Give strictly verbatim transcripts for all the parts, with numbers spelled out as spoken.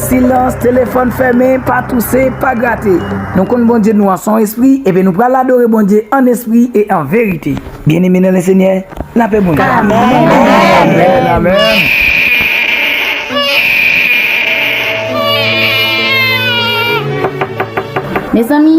Silans, telefòn fèmen, pa touse, pa grate. Nou konn Bondye nou an se yon espri, ebyen nou pral adore Bondye an espri e an verite. Byeneme nan Lesenyè, lapè Bondye. Amèn. Amèn, amèn. Mezanmi,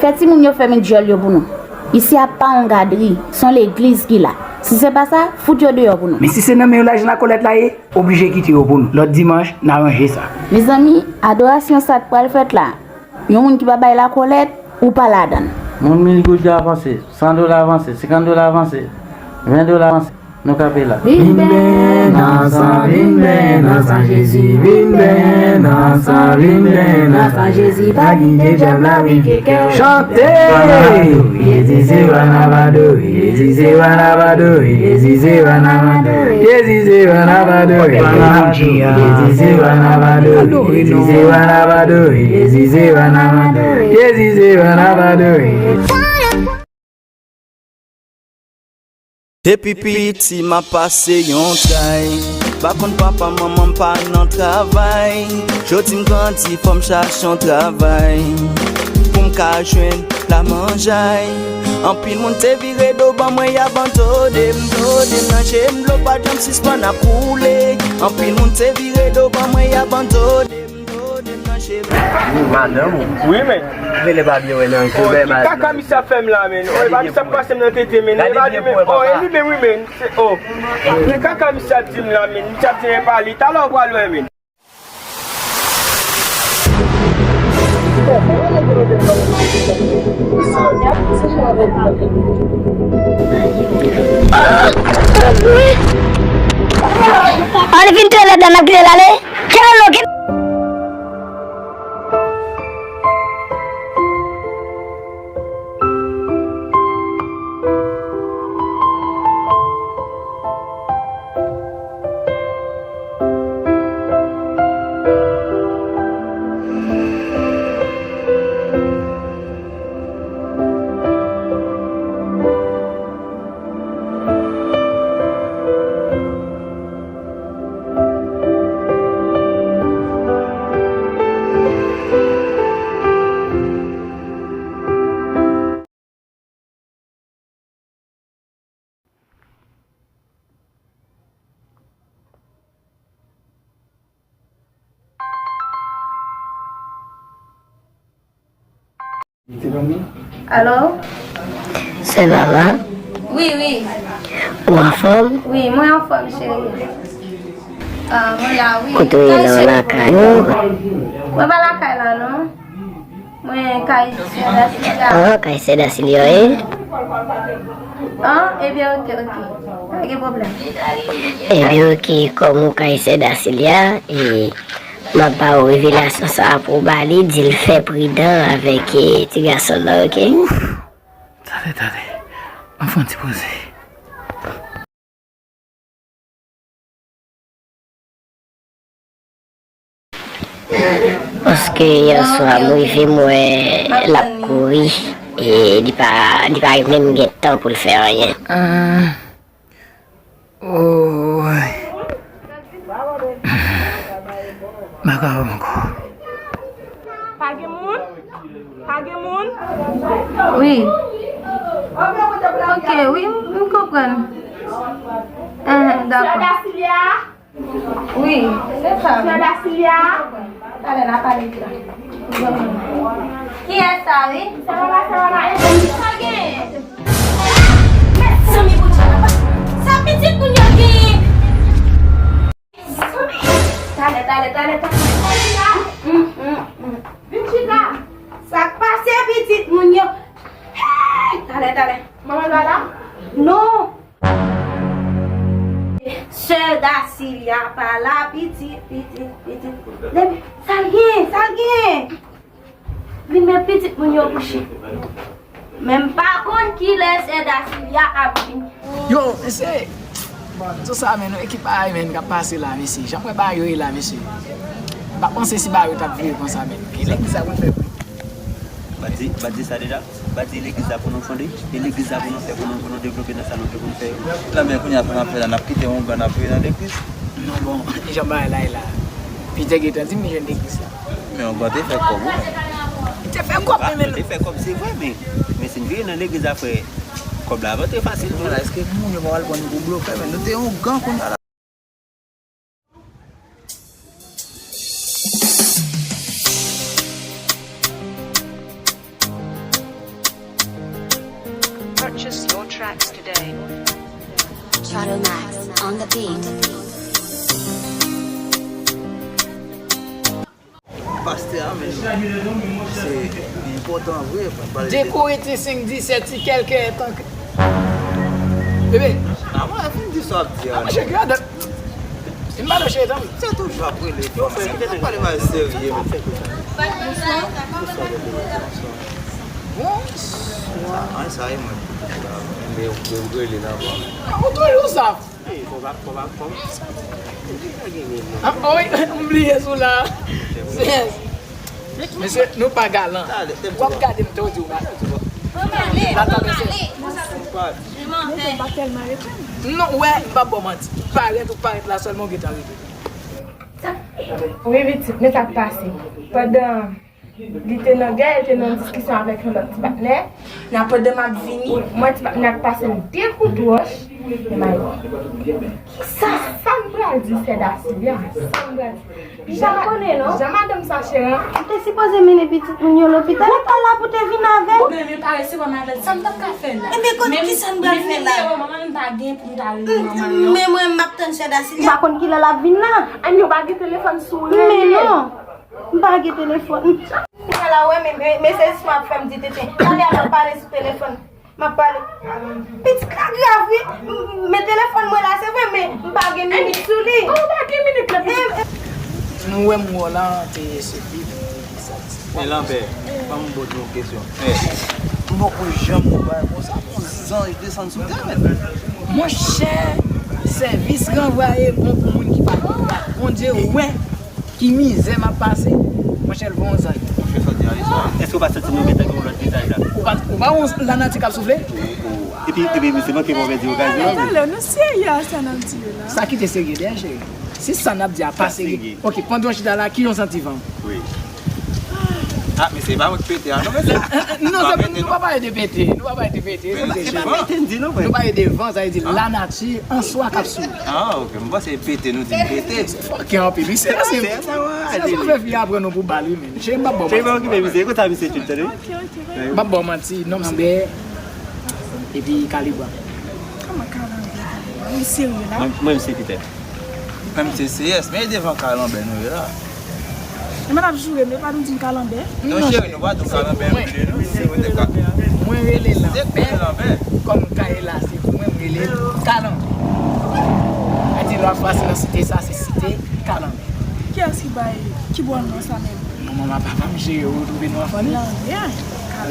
fè timoun yo fèmen djòl yo pou nou. Isi a pa yon gadri, se yon legliz ki la. Si se pa sa, fout yo deyò pou nou. Men si se nan men yo lajan lakòlèt la ye, oblije kite yo pou nou. Lòt dimanch, n a ranje sa. Mezanmi, adorasyon sa k pral fèt la, yon moun ki pa bay lakòlèt, ou pa ladan l. Moun mil goud yo avanse, san dola avanse, senkant dola avanse, ven dola avanse. Nou kanpe la. Vin benyen nan san, vin benyen nan san Jezi, vin benyen nan san, vin benyen nan san Jezi, pa kite dyab la pike kè w. Chante! Jezi se wa n ap adore, Jezi se wa n ap adore, Jezi se wa n ap adore, Jezi se wa n ap adore, Jezi se wa n ap adore, Jezi se wa n ap adore, Jezi se wa n ap adore, Jezi se wa n ap adore. Depi piti m ap pase yon tray. Pa konn papa manman m pa nan travay. Jodi m grandi fò m chache yon travay pou m ka jwenn la manjay. Anpil moun te vire do ban mwen y abandone m. Nan je m dlo pa janm sispann ap koule. Anpil moun te vire do ban mwen y abandone m. Madanm ou? Wi, men. Rele pa byen wè nan je. Oh, ki kaka misye ap fè m la, men? Oh, e pa misye ap pase m nan tete, men. E pa li menm. Oh, e li menm, wi, men. Se, oh. Ki kaka misye ap di m la, men? Misye ap di m e pa li. Talè w pral wè, men. Ann vin trè lèd la, n ap kite l ale. Kenbe l non, kenbe. Alo? Sè Lala? Wi, wi. Ou anfòm? Wi, mwen anfòm, cheri. Ah, mwen la, wi. Kote w ye la, w lakay ou? Mwen pa lakay la, non. Mwen kay sè Dasilya. Ah, kay sè Dasilya w ye? Ah, ebyen, oke, oke. Pa gen pwoblèm. Ebyen, oke, kòm ou kay sè Dasilya, e, m ap ba w revelasyon sa a pou w ba li, di l fè pridan avèk, e, ti gason nan, oke? Ouf! Tande, tande. Ann fè yon ti poze. Paske yè swa, m rive, m wè l ap kouri, e li pa, li pa menm gen tan pou l fè anyen. Ah. Oy. M pa kapab ankò. Pa gen moun? Pa gen moun? Wi. Ok, wi, m konprann. Enhen, dakò. Sè Dasilya? Wi, se sa. Sè Dasilya? Talè n a pale di la. Kiyès sa, wi? Se papa, se papa, e pou li. Sa gen? Mezanmi, Bondye, papa. Sa pitit moun yo gen. Talè, talè, talè, talè. Vin chita. Sa k pase pitit moun yo? Hey! Talè, talè. Manman pa la? Non. Sè Dasilya pa la, pitit, pitit, pitit. Sa l gen, sa l gen. Vin men pitit moun yo kouche. Men m pa konn kilè sè Dasilya ap vin. Yo, mesye! Bon, sou sa, men, yon ekip bagay, men, k ap pase la, mesye. Jan m wè bagay yo ye la, mesye. M pa t panse si bagay yo t ap vire konsa, men. Ki legliz sa konn fè bri? Ba di, ba di sa deja. Ba di legliz la pou nou fonde. E legliz la pou nou fè, pou nou, pou nou devlope nan sa nou te konn fè yo. Lanmè kounye a pou n ap fè la, n ap kite yon ban n ap fè nan legliz. Non, bon, e jan bagay la ye la. Pita gentan di m li jwenn legliz la. Men yon gran te fè kòb, wi. Li te fè kòb, men, men. Li te fè kòb, se vre, men, men si n vire nan legliz la, frè, kòb la rantre fasil tou. Èske moun yo pa pral pran nou pou blofè, men nou te yon gang kounye a la. Purchase your tracks today. Channel Max on the beat. Pastè a, men, se enpòtan vre pou n pale de. Dekore ti senk disèt ti kèlkè tan ke. Bebe. A mwen, fin di sa w ap di a. A mwen, chèk yo, se m pa nan chèz an. Se toujou ap rele fanm sa. N ap pale bagay serye, men. Bonswa. Bonswa, bebe. Bonswa. Bonswa. Sa, an, sa e mwen. Mwen, mwen, mwen rele la, bon. A, ou toujou sa. Ey, fò pa, fò pa, fò pa. Ah, wi, m bliye sou la. Mesye, nou pa galan. W ap gade m tou, di w pa. Ann ale, ann ale. Mesye, m pa tèlman rete. Non, w wè, m p ap ba w manti. Parèt ou parèt la sèlman, w gentan rete. Wi, pitit, men sa k pase. Pandan li te nan gè, li te nan diskisyon avèk yon lòt ti patnè. Nan pandan m ap vini, m wè ti patnè a pase m de kout wòch. Emayè. Kisa, sa m pral di sè Dasilia? Sa m pral di? Jan, jan madanm sa cheri an. Ou te sipoze mennen pitit moun yo lopital, ou pa la pou te vin avè l. Ou menm yo pa resevwa m avè l, sa m t ap ka fè la? Ebyen, konnen kisa n pral fè la? Menm nimewo manman m m pa gen pou m ta rele manman l, non. Men mwen, m ap tann sè Dasilia. M pa konn kilè l ap vin la. Ann, yo pa gen telefòn sou rele. Men non, m pa gen telefòn. Kounye a la, w wè, men, men, men sezisman ap fè m di tenten. Talè a m ap pale sou telefòn. M ap pale. Pitit la grav, wi. M, men telefòn mwen la, se vre, men m pa gen minit sou li. Oh, ou pa gen minit la, pitit. Nou wè m wè w la, te se pi vin te di sa. Men Lanbè, ban m poze w kesyon. Men, m poko janm wè w bagay konsa, yon zanj desann sou tè, men. Monchè, sèvis ranvwaye bon pou moun ki pa gen kòb. Bondye wè ki mizè m ap pase, monchè, l voye yon zanj. Monchè, sa w di a, e sa? Èske w pa santi nou gentan gen yon lòt vizaj la? Ou pa, ou pa wè lanati k ap soufle? Epi, epi, misye manke move di okazyon. Talè, nou serye a sa n ap di yo la? Sa ki te serye dèyè, cheri? Si sa n ap di a pa serye. Ok, pandan w chita la, kijan w santi van? Wi. Ah, mesye, e pa mwen ki pete a, non, mesye. Non, se, nou pa pale de pete, nou pa pale de pete, nou pale de van, sa vle di lanati an swa k ap souri. Ah, ok, m panse pete, nou di m pete. Fòkè anpil, wi, se, se, se sa fè fi a pran nou pou bal, wi, men. Cheri, m p ap ba w manti. Cheri, pa okipe misye, kote misye tchwit, tande? Ok, ok. M p ap ba w manti, non, m se epi Kalibwa. Kòman Kalanbè, Kalanbè? Ou serye la? Mwen, mwen, m se Pitè. Mwen, m se C S, men e devan Kalanbè nou ye la. E mwen ap joure, men pa nou di m Kalanbè. Non, cheri, nou pa di w Kalanbè, mwen, mwen rele Lanbè. Kòm kay la, se mwen, m rele Kalanbè. Sa di lòt fwa, se nan site sa, se site Kalanbè. Kiyès ki bay, ki ba w non sa menm? Non, manman, papa m jere, ou twouve nou anfan li? Lanbè.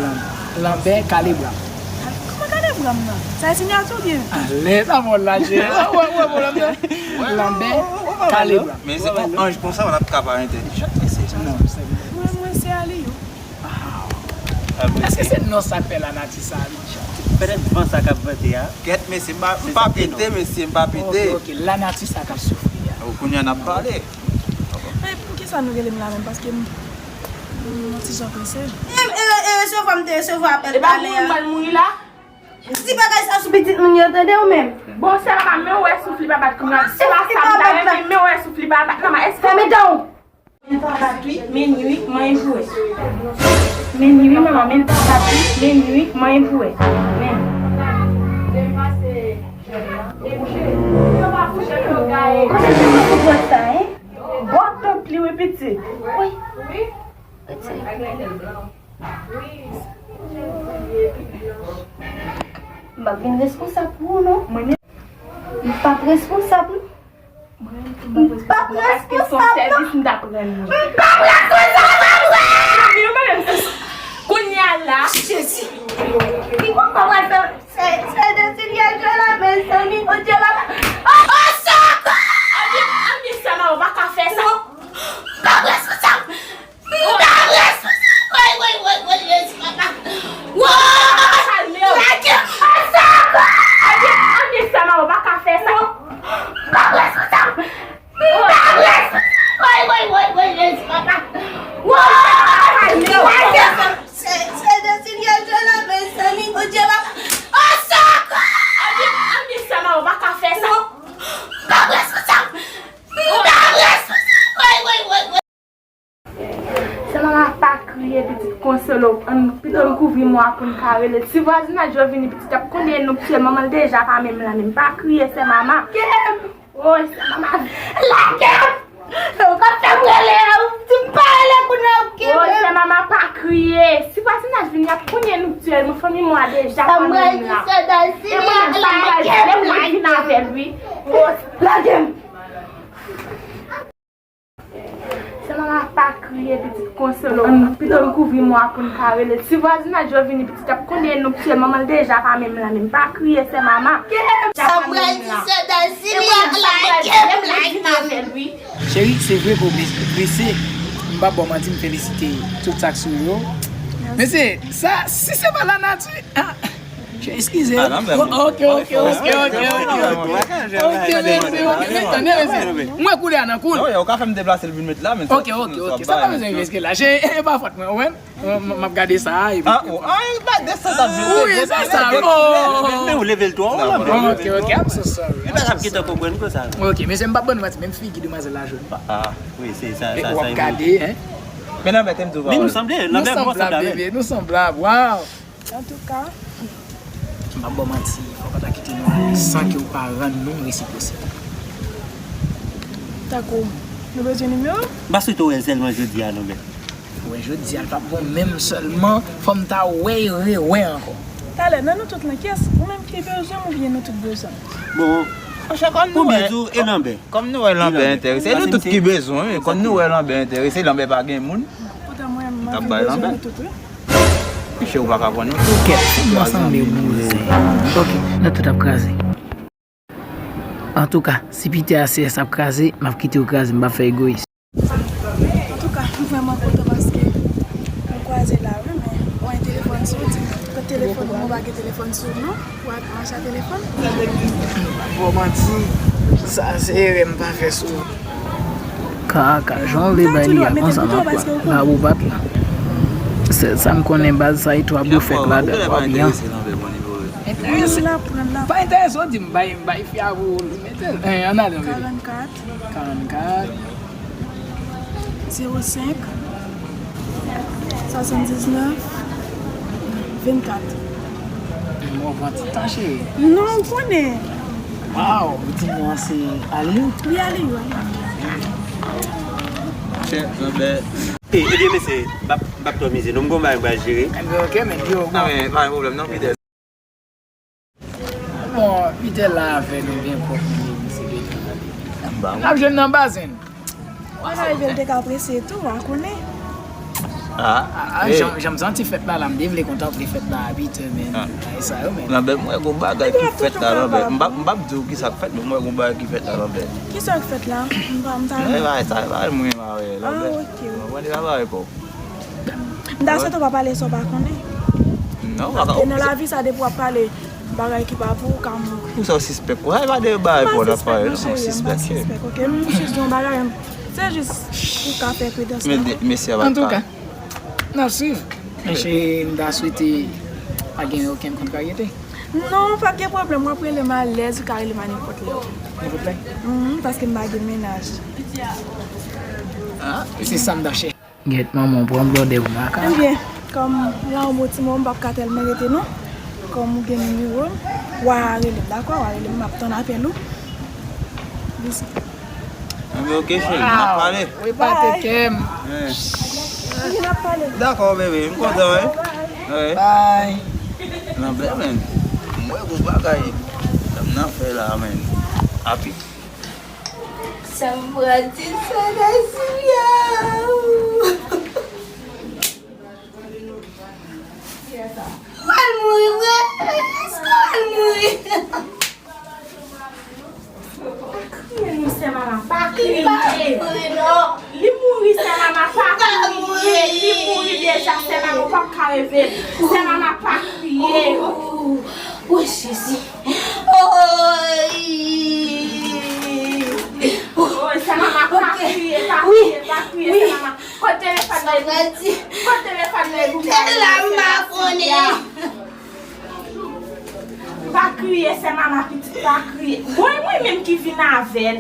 Lan-, Lanbè Kalebra. Kòman Kalebra m nan? Sa e sinyati w byen? Alèz, a bon, la, jere. Ou wè, ou wè pwoblèm nan? Lanbè Kalebra. Men se yon anj konsa, w ap ka pa entèlijan, mesye. Non, se vre. Mwen, mwen, se Aliyo. Èske se non sa k fè lanati sa a vin chante? Petèt van sa k ap vante a. Kèt, mesye, m pa, m pa pete, mesye, m pa pete. Ok, ok, lanati sa k ap soufri a. O, kounye a n ap pale. Men poukisa nou rele m la menm? Paske m, m yon ti jan prese. E, e, e resevwa m te resevwa apèl talè a. E pa mouri m pral mouri la? Di bagay sa sou pitit moun yo, tande ou menm. Bon, sè papa, men w wè souf li pa bat kounye a. Se pa sa m ta renmen, men w wè souf li pa bat. Non, men èske... Fèmen dan w. Men pa bat wi, men ni wi, manyen pou wè. Men ni wi, manman, men pa bat wi, men ni wi, manyen pou wè. Men. Kote se mwen pou pran sa, en? Bò tanp li wi, pitit. Wi. M p ap vin responsab pou ou, non. Mwen menm. M p ap responsab, non. Mwen menm tou m p ap responsab, non, paske se yon sèvis m t ap rann li. M p ap responsab, non. Kounye a la. Jezi. Ki kòman pral fè? Se, se de Seyè Dye la, mezanmi, Bondye papa. O, o, sekou! Anbyen, anbyen, sè Maro pa ka fè sa. Non. M p ap responsab. M p ap responsab. Woy, woy, woy, woy, Jezi, papa. Woy! Kalme w. Lage m, o, sekou! Anbyen, anbyen, sè Maro pa ka fè sa. Non. M p ap responsab. M p ap responsab. Woy, woy, woy. Mwa pou n ka rele l. Si vwazinaj yo vini, pitit ap konnen nou pye l, manman l deja pa menm la menm. Pa kriye, sè Mama. Oy, sè Mama. Lage m! Ou pa fè m rele a, ou di m pa rele kounye a, ou kenbe m. Oy, sè Mama, pa kriye. Si vwazinaj vini, ap konnen nou pye l, nou fanmi mwa deja pa menm la. E mwen menm, sa m pral fè, lè m vin avè l, wi. Lage m! Sè Mama, pa kriye, pitit, konsole w. Pito n kouvri mwa pou n ka rele l. Si vwazinaj yo vini, pitit, ap konnen nou pye l, manman l deja pa menm la menm. Pa kriye, sè Mama. Sa m pral di sè Dalsili, lage m, lage m. Cheri, se vre ke w ble-, blese. M p ap ba w manti, m felisite tout sa k sou yo. Men se sa, si se pa lanati, ah, eskize. Ah, non, men... Oh, ok, ok, ok, ok, ok. Ok, mèsi, ok, mèsi. Mwen koulè a nan koul. Non, ou ka fè m deplase l vin met la, men... Ok, ok, ok. Sa pa bezwen riske la. Se, e pa fòt mwen, ou wè. M, m, m ap gade sa, epi... Ah, oh, ah, e pa desann ap jete. Wi, se sa, oh. Men ou leve l twò wo, la. Ok, ok, I'm so sorry. Li pa t ap gentan konprann konsa. Ok, mesye, m p ap ban nou manti, menm figi demwazèl la jòn. Ah, wi, se sa, sa, sa. W ap gade, hein. Men Lambert, te m di w pa. Men nou sanble, Lambert, nou sanblab, bebe, nou sanblab, wow. Antouka, m p ap ba w manti, fò w pa ta kite nou ale san ke w pa rann nou resipwosite. Tankou, nou bezwen nimewo? M pa swete w wè l sèlman jodi a, non, men. Wè, jodi a, l p ap bon menm sèlman, fò m ta wè e rewè ankò. Talè, nan nou tout lan, kiyès, ou menm ki bezwen m oubyen nou tout bezwen? Bon, konbyen tou e Lanbè? Kòm nou wè Lanbè enterese, nou tout ki bezwen, wi. Kòm nou wè Lanbè enterese, Lanbè pa gen moun. Poutan mwen, m anvi bezwen nou tout, wi. Piche ou pa ka pran nou tou. Kèt, m ansanm de bouzen. Ok, nou tout ap kraze. Antouka, si pite a C S ap kraze, m ap kite w kraze, m p ap fè egoyis. Antouka, m vrèman kontan paske nou kwaze la, wi, men w wè telefòn sou, di m, kot telefòn ou, mwen pa gen telefòn sou, non? Ou ak manch a telefòn? Bon, manti, sa se erè m pa fè sou. Kaka, jan w vle bay li a konsa, m ap pran. La ou bat la. Sèl sa m konnen, baz, sa e twa bou fèt ladan, w ap byen. Enterese. Pa enterese, w di m bay, m bay fi a pou ou mete l. Eh, ann ale, ann ale. Karannkat. Karannkat. Zewo senk, swasanndiznèf, vennkat. Mwen pran ti tan, cheri. Non, ou konnen. Waw, ou di mwen se Aliou? Wi, Aliou, Aliou. Chè, Lambè. E, ebyen, mesye, m p ap, m p ap twò mize non, m gon bagay m pral jere. Ebyen, ok, men yo, non, men pa gen pwoblèm non, Fidèl. Bon, Peter la avè nou byen pwòp, men misye gentan ale. N ap jwenn nan bazen. Mwen ka rive l te ka prese tou, w a konnen. Ah, ah, eh. Jan, jan m santi fèt la, la, m te vle kontan vle fèt la a Peter, men, ah, bagay sa yo, men. Lanbè, m wè gon bagay ki fèt la, Lanbè. M p ap, m p ap di w ki sa k fèt, men m wè gon bagay ki fèt la, Lanbè. Ki sa k fèt la? M pa, m ta renmen. Men bagay sa, e bagay mwen avè Lanbè. Ah, ok. Ou konprann, e pa bagay pa w. M ta swete w pa pale sa w pa konnen. Non, w pa ka. Paske nan lavi sa, depi w ap pale bagay ki pa pou ou, ou ka mouri. Pou sa w sispèk? Ou sa, e pa de bagay pou w ap pale, non, w sispèk. M pa sispèk, ok? M jis di yon bagay, se jis pou w ka fè pridans la. Men de, mesye a pa ka. Antouka, n ap swiv. Men cheri, m ta swete pa gen okenn kontraryete. Non, pa gen pwoblèm. W ap rele m alèz, ou ka rele m a nenpòt lè. Nenpòt lè? Mhm, paske m pa gen mennaj. Ah, se sa m t ap chèche. Gèt manman w pran blòdè pou makak. Ebyen, kòm la yon bon ti moman, m p ap ka tèlman rete non. Kòm ou gen nimewo m, w a rele m, dakò? W a rele m, m ap tann apèl ou. Bisi. Ebyen, ok, cheri, n ap pale. Wi, pate kè m. Wi, n ap pale. Dakò, bebe, m kontan, wi. Wi. Bye. Lanbè, men, m wè gon bagay. Sa m nan fè la, men. Api. Sa m pral di sa nan Silvia? Ou pral mouri vre? Èske ou pral mouri? Pa kriye non, sè Mama, pa kriye. Li pa mouri non. Li mouri, sè Mama, pa kriye. Li mouri deja, sè Mama, ou p ap ka reve l. Sè Mama, pa kriye. Oh, oh, Jezi. Oh, oh, oh. Oy, sè Mama, pa kriye, pa kriye, pa kriye, sè Mama. Kot telefòn nan? Kot telefòn nan? Tèt la m pa konnen. Pa kriye, sè Mama, pitit, pa kriye. Bon, e mwen menm ki vin avè l.